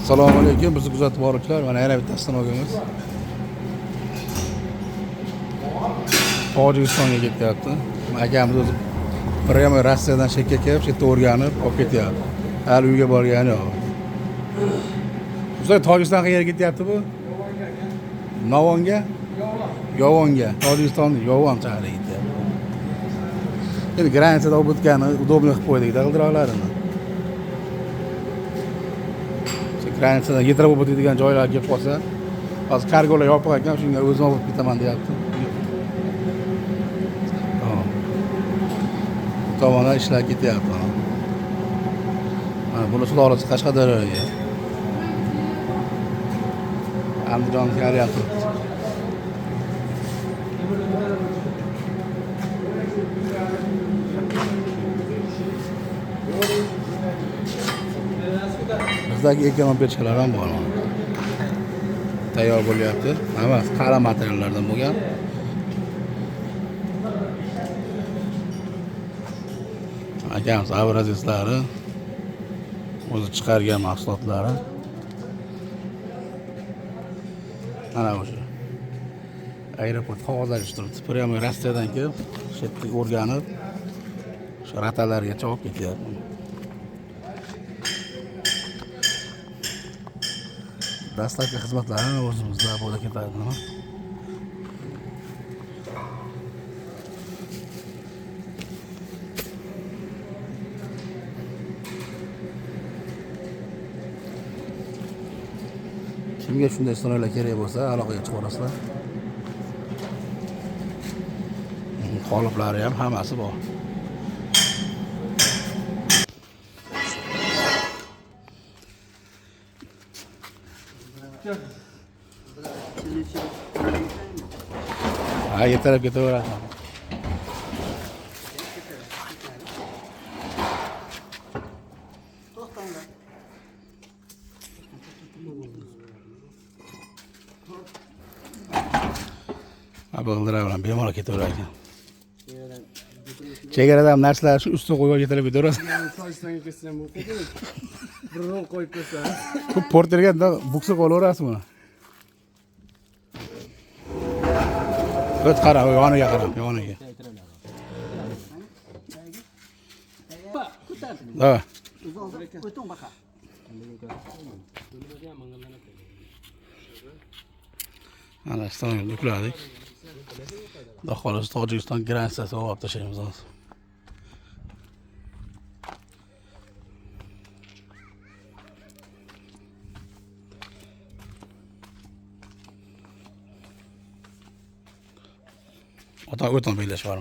Assalomu alaykum, bizni kuzatib boruvchilar. Mana yana bitta stanogimiz. Tojikistonga ketyapti. Akamiz o'zi prямо Rossiyadan shu yerga kelib, shu yerda o'rganib olib ketyapti. Hali uyga borgani yo'q. Usta, Tojikiston qayerga ketyapti bu? Navonga? Yovonga. Tojikistonning Yovon shahriga ketyapti. Endi граница da olib o'tgani удобно qilib qo'ydik g'ildiroqlarini. O'sha граница dan yetirib olib o'tadigan joylarga kelib qolsa, hozir kargolar yopiq ekan, shunga o'zim olib ketaman deyapti. Tamom. Bu tomondan ishlar ketyapti. Mana buni sulolasi Qashqadaryoga. Andijon hali ham turibdi. Bizdagi ekonom pechkalar ham bor mana. Tayyor bo'lyapti. Hammasi qalin materiallardan bo'lgan. Akamiz образец lari, o'zi chiqargan mahsulotlari. Mana o'sha aeroport qog'ozlar turibdi. Прямо Rossiyadan kelib, shu yerda o'rganib, o'sha ratalargacha olib ketyapti. Dastlabki xizmatlarni o'zimizda bo'la ketadi, nima? Kimga shunday stanoklar kerak bo'lsa, aloqaga chiqaverasizlar. Qoliplari ham hammasi bor. Ha, yetalab ketaveradi. To'xtanglar. Ha, bu g'ildirak bilan bemalol ketaverar ekan. Chegarada ham narsalar shu ustiga qo'yib yetalab ketaverasiz. Tojikistonga ketsam bo'lib ketadi. Bir rol qo'yib qo'ysa. Bu porterga buksa qo'yaverasiz buni. O't qara, yoniga qara, yoniga. Ko'tardim. Ha. Uzoqda o'ting baqa. Mana stanokni yukladik. Xudo xohlasa Tojikiston граница siga olib tashlaymiz hozir. Ota o'tin bellashuv.